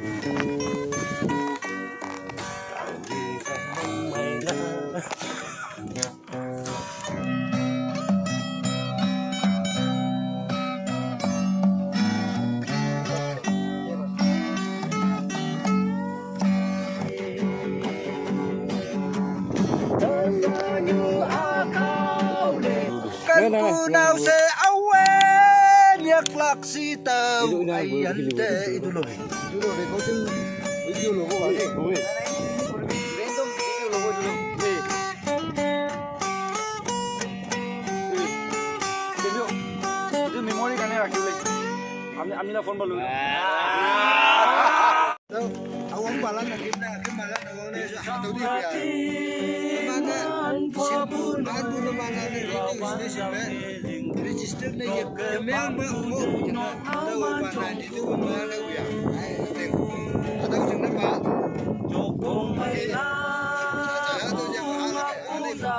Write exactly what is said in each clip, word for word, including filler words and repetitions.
Kan ku nau se awe nyak lak si tau ai yan te itu lobi. Itu lobi, kau tu video logo kali. Random video logo itu lobi. Itu memory kan ya, actually. Ami, ami na phone balu. Awang balan na gimna, gim balan awang na sa hatu di ya. Mana simple, mana mana na radio station na register na ya. Ya memang ba mo na da wa ba na di tu ba na ya. Ada ujung na ba. Sa sa hatu ya ba ala ala.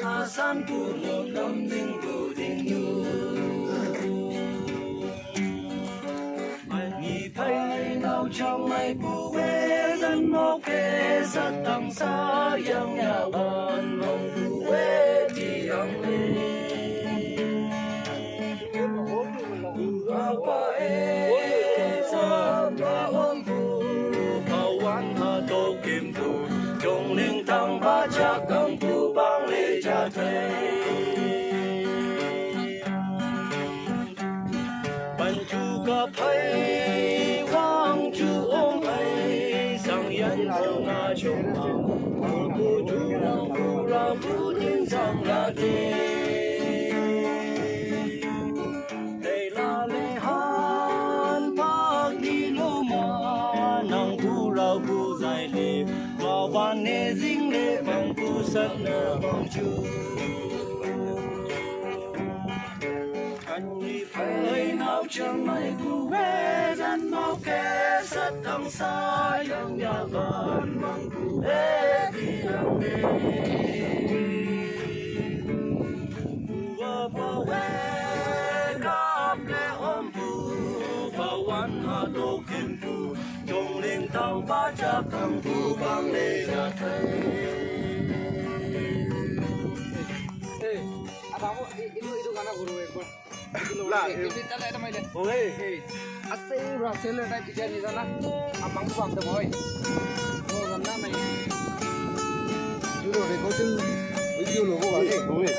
Asan ku lo kam ding ku ding yu. Ni phai nau chang mai pu we zan mo ke sa tang sa yang ya wan mong pu we ti yang le. Pu pa e sa pa ong pu pa wan ha to kim pu. Jong ling tang ba cha kang pu bang le cha te. Ban chu ka phai wang chu ong ai sang yan ong a chong a. Ong pu chu ong pu ra pu tin sang la te. Tei la le han pak ni lo ma nang pu rau pu zai le. Wa wan ne zing le bang pu san na bang chu. Kan ni phai nau chang mai ku we zan mau ke sat tang sa yang ya ban mang ku we di yang de. Wa pa we kap le om pu pa wan ha do kin pu. Jong ling tau pa cha kang pu bang le ya thai. Hey, abang mo, i- itu itu kana guru ekbar. Itu lo, La, eh, eh. Itu tala itu maile. Oh, hey. Hey, ase ura sele tai picha ni sana. Abang tu bang tu boy. Oh, gamna mai. Itu lo recording video lo ko ba. Hey, oh, hey.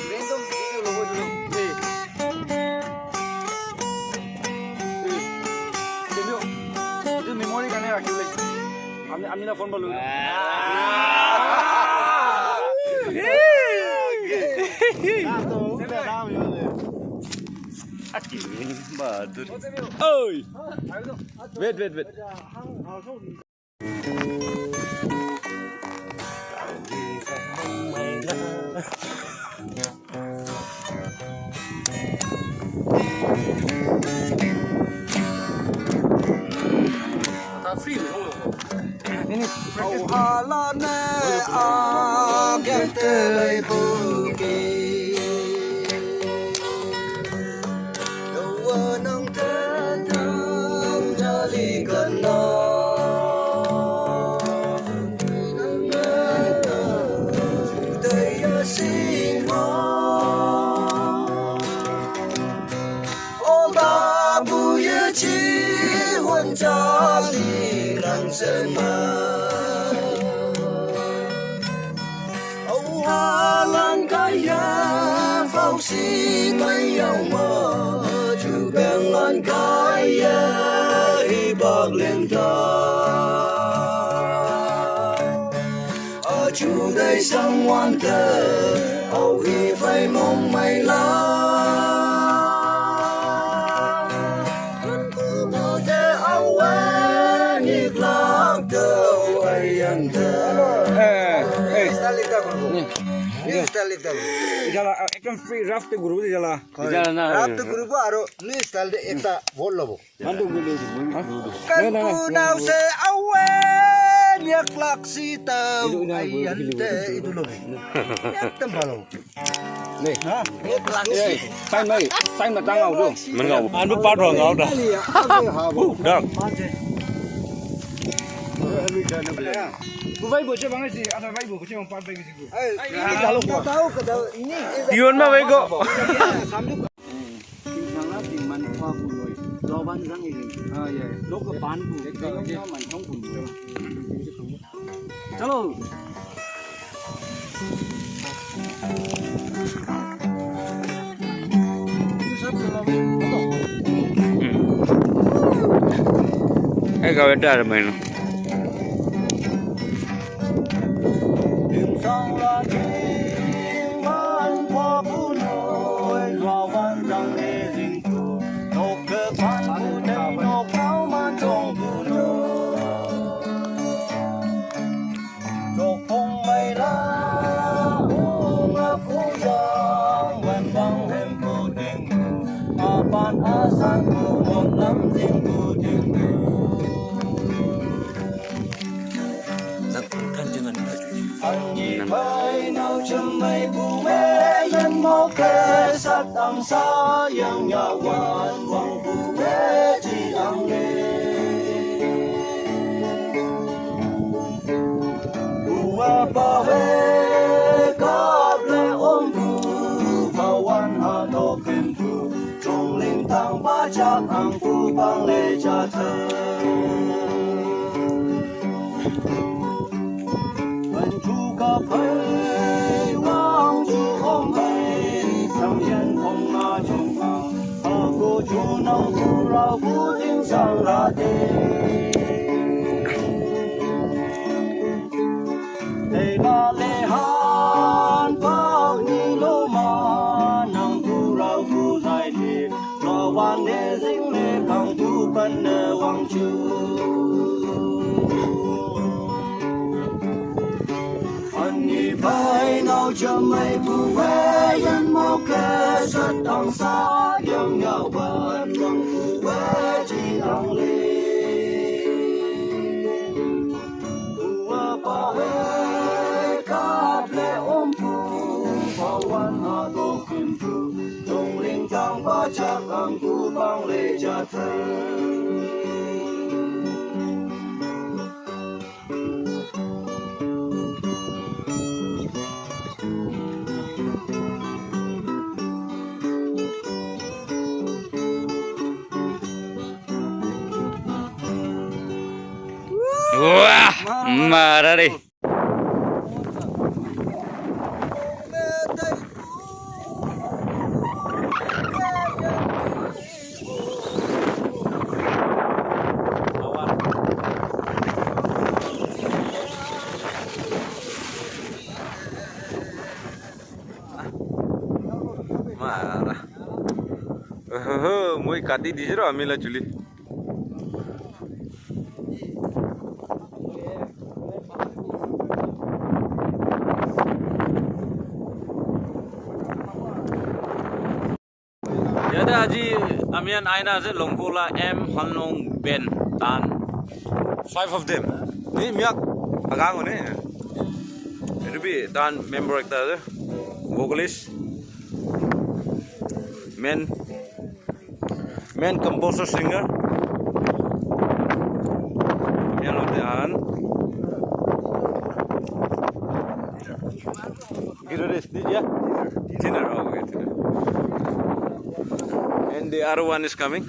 Random video lo ko itu lo. Hey. Hey. Itu memory kana rakhi le. Ami, ami na phone balu. Oi. Wait, wait, wait. Au hala ne a ke te bu ki. Wa nang te tang ja li kan na. Te ya sing ha. O ta bu ye chi wan cha li lang sen ma. O ha lan ka ya fau si mai yau ma. Chu beng lan ka ya hi bak len ta. A chu dai sang wan te, au hi fai mong mai la. An ku mo te au we ni klak te au ai an te. Eh, eh. Style ekta kuribo. Ni. Ni style ekta kuribo. Jala, ekdom free rough te kuribo jala. Jala na. Rough te kuribo aro ni style te ekta word lobo. Kan ku nau se awe Nyak lak si tau, idu, idu, ai, idu, idu, ante, idu, idu, idu lo. Nyak tem palo. Nih. Ha? Nyak lak si. Sai mai, sai mai tang au tu. Mengau. Anu pat ro ngau dah. Dah. Bu vai bu che bang si, ada vai bu che bang pat vai si bu. Ai, ini kalau tahu ke ini. Ion ma vai ko. Sambil Ting sang la ting man khua bu noi. Lo ban zang i ling. Ah, ya, ya. Lo ka ban bu. Lo ka man thong bu noi. Chalo. Ai ka weta ra mai no. Ting sang la ting man khua bu noi. Lo ban zang i ling. Nok ke pan bu dei nok kau man tong bu noi. Tok kong mai la ung a ku yang wan bang hem ku ding. A pan a san ku mon lam ding ku ding. Zang kong than jeng an ka ju. An yi pai nau chum mai bu me yan mo ke sat ang sa yang ya wan wang bu me ji ang le. Bu a pa we kap le om bu pa wan ha to ken bu. Trong ling tang ba chak ang ku bang le cha thơ. Wan chu ka phai wang chu ong bai sang yan ong ma chung ma. A ku chu nong ku rau ku ting sang la te. Tei la le han pak ni lo ma nang ku rau ku zai ti. Lo wan ne zing le pang tu pan ne wang chu. An ni pai nau cha mai bu we yan mo ke sat ang sa yang yau ban wang bu we ti ang le. Ua pa we kap le om pu, pa wan ha to kin pu, tong ling tang pa chak ang pu bang le cha thai. Wah, marah deh. Marah. Oho, mui kati di jero amila chuli. Yate aji ami khan aina ase Longkhu la M Hanlong band tan. Five of them. Ni miak agang one. Etu bi tan member ekta ase. Vocalist. Main, main composer singer. Yellow dan. Guitarist, yeah? Tenor, oh, okay, tenor. And the other one is coming.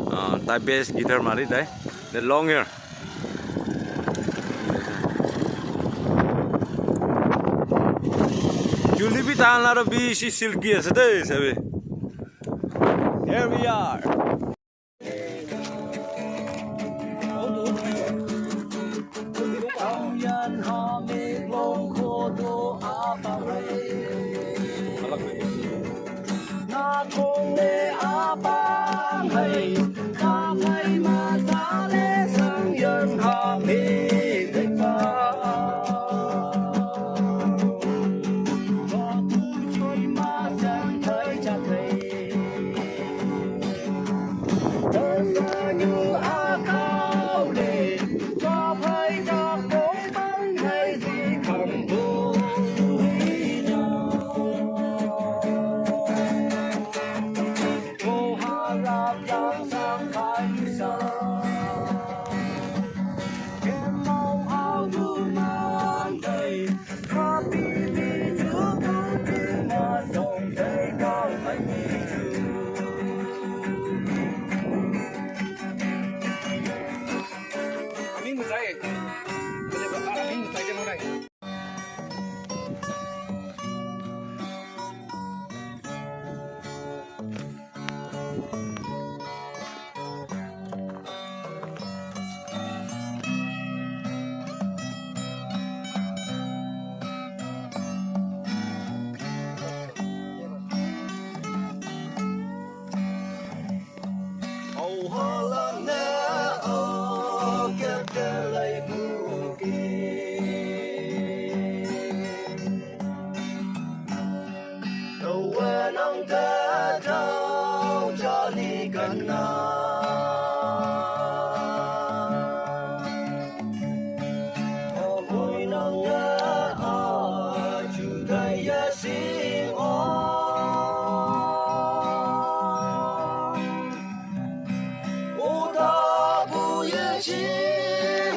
Uh, tai bass guitar mari tai. The long hair. Chuli bi tan la ro bishi silky ase de, sabi. Here we are. nang te thau jali kan na. Oi nang a a ju dai ya sing o. O ta bu ye chi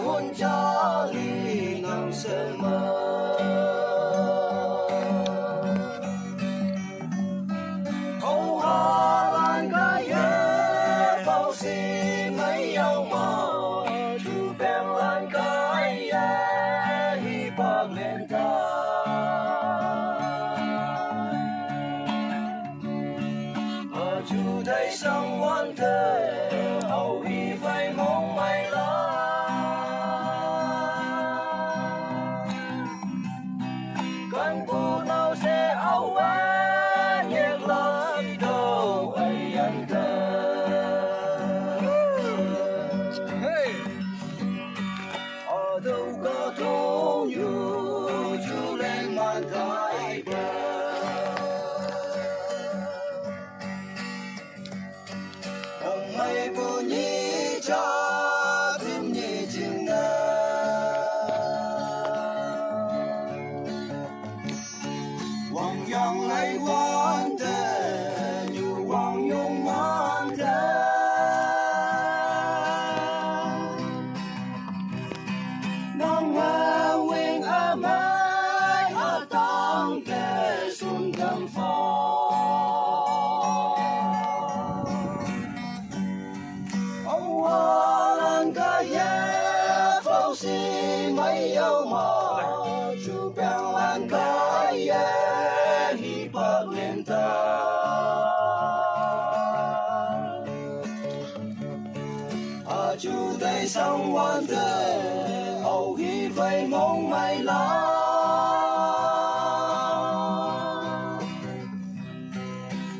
hun jali nang se ma. Hau ha lan ka ye, phau si mai yau ma, chu peng lan ka ye, hi pak len ta. A chu dai sang wan te, au hi fai mong mai la. Kan bu nau se au wa, nyek la si dau ai yan te. Hey. A dau ka tong yu, chu len man kai ba. Ang mai bu ni cha tim ni jing na. Wang yang lai wan te, yu wang yong man te. Nang a wing a mai a tang te sun tam fa. Au a lan ka ye, phau si mai yau ma, chu peng lan ka ye, hi pak len ta. A chu dai sang wan te, au hi fai mong mai la.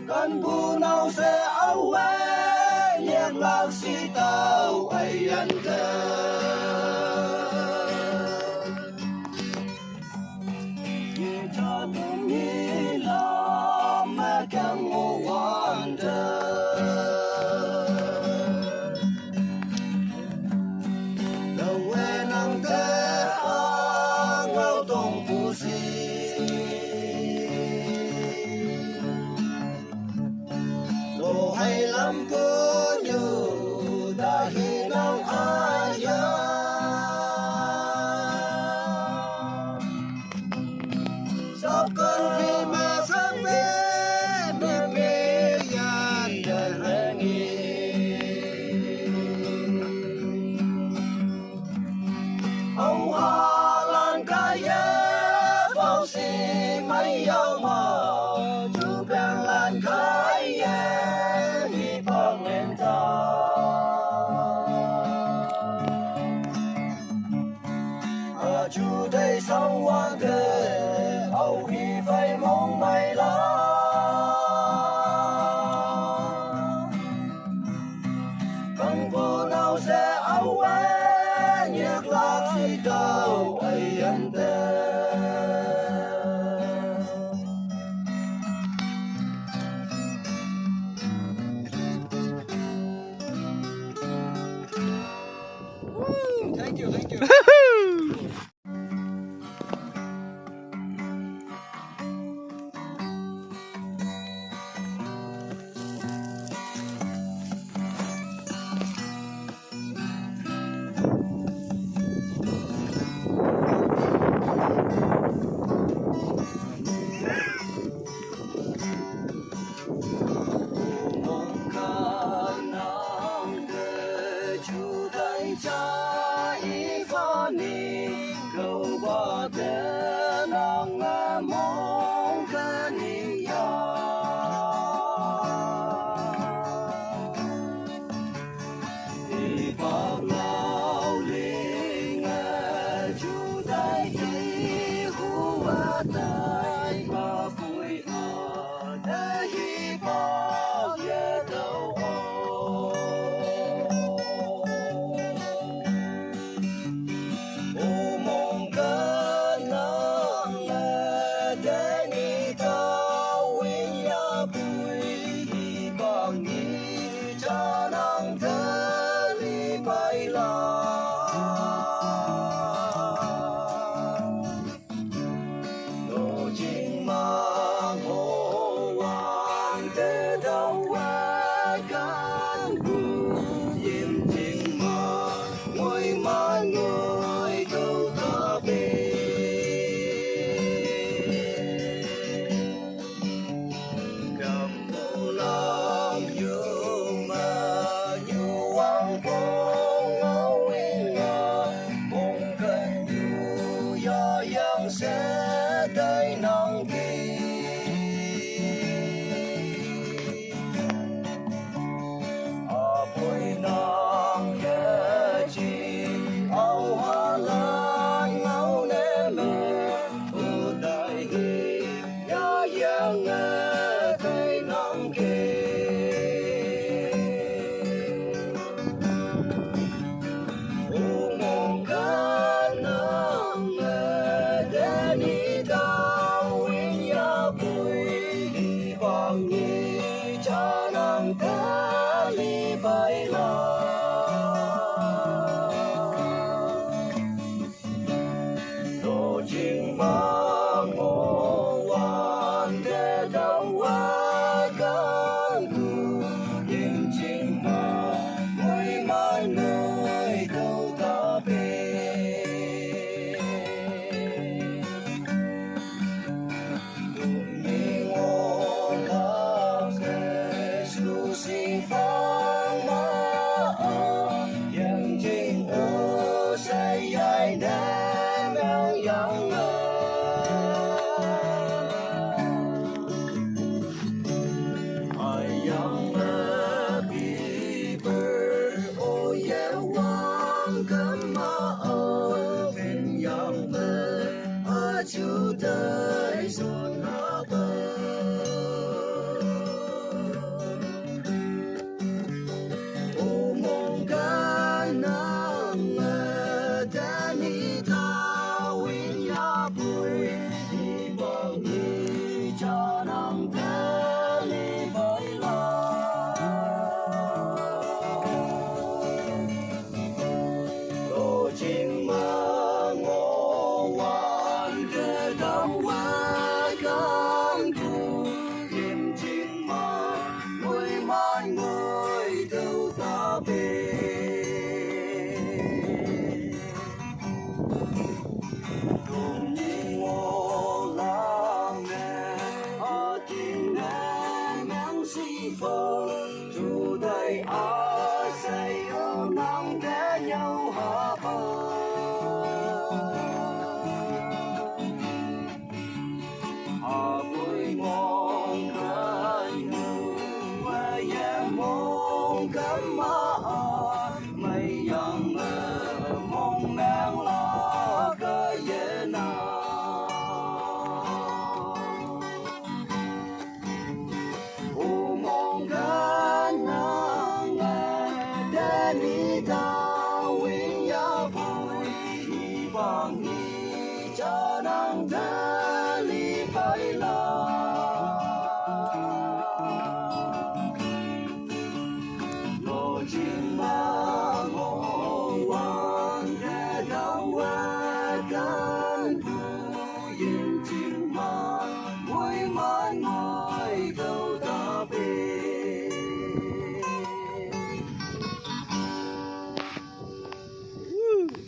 Kan bu nau se au e, nyek lak si tau ai yan te. Cha tum ni la ma kan mo wan te. Lo we nang te a ngau tong pu si. Lo hai lam pu nyu da hi nang a ya. Sap kan pi ma sap pi mi pi yan da rangi. Au ha lan ka ye, phau si mai yau ma, chu peng lan ka ye, hi pak len ta. A chu dai sang wan te, au hi fai mong mai la. Kan bu nau se au e, nyek lak si tau ai yan te. Woo! Thank you, thank you. Bang ni ca nang te li pai la. Lo jing ma ho wan te dau wa kan bu yin jing ma ngoi ma ngoi dau ta pe. Kam bu lam yu ma yu wang pong ngau ing ma pong kan yu ya yang se dai nang ki. Apoi nang ye chi au ha lan ngau ne me u dai hi ya yang e dai nang ke. U mong ka nang e de ni dau win ya pui di bang ni ca nang ka li pai la. Lo jing ma mo wan de dau wa kan ku yin jing ma ngui mai nui dau ta pe.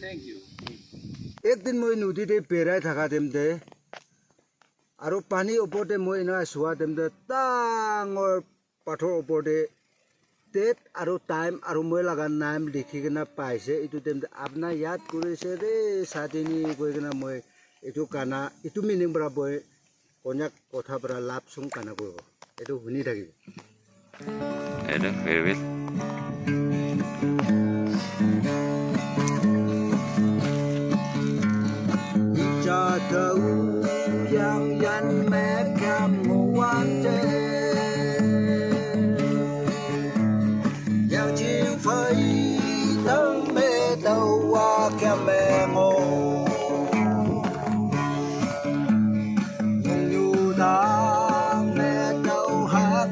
Thank you. Ek din moi nodi te berai thaka temte, aro pani opor te moi ena sua temte, dangor pathor opor te date aro time aro moi laga name likhi kena paise. Etu temte apna yad kurise de, sadini koi kena moi etu gana, etu meaning para moi Konyak kotha para love song gana kuribo. Etu huni thakibo. Hello, farewell. Jadau yang yan me kam wante. Yang jing fai tang me tau wa kam me ngo. Yang yu tang me tau ha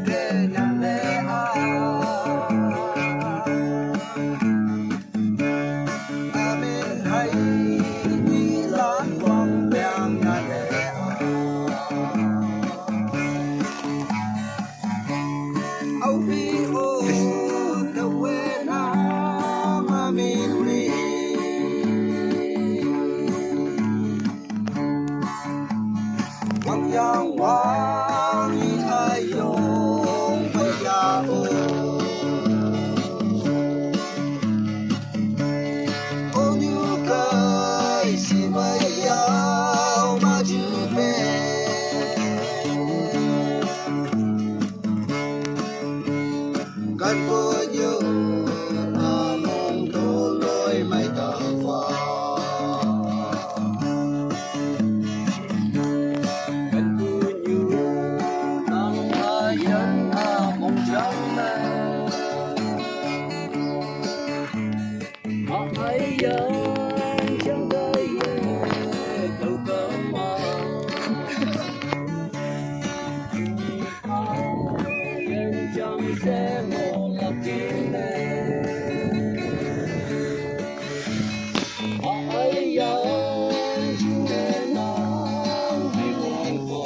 Kan po nyo among tuloy may tafa. Kan po nyo ang ayan among jaman. Maayan siyang dayeg daw kama. Maayan siyang semo lakine. Maayan siyang biwing ko.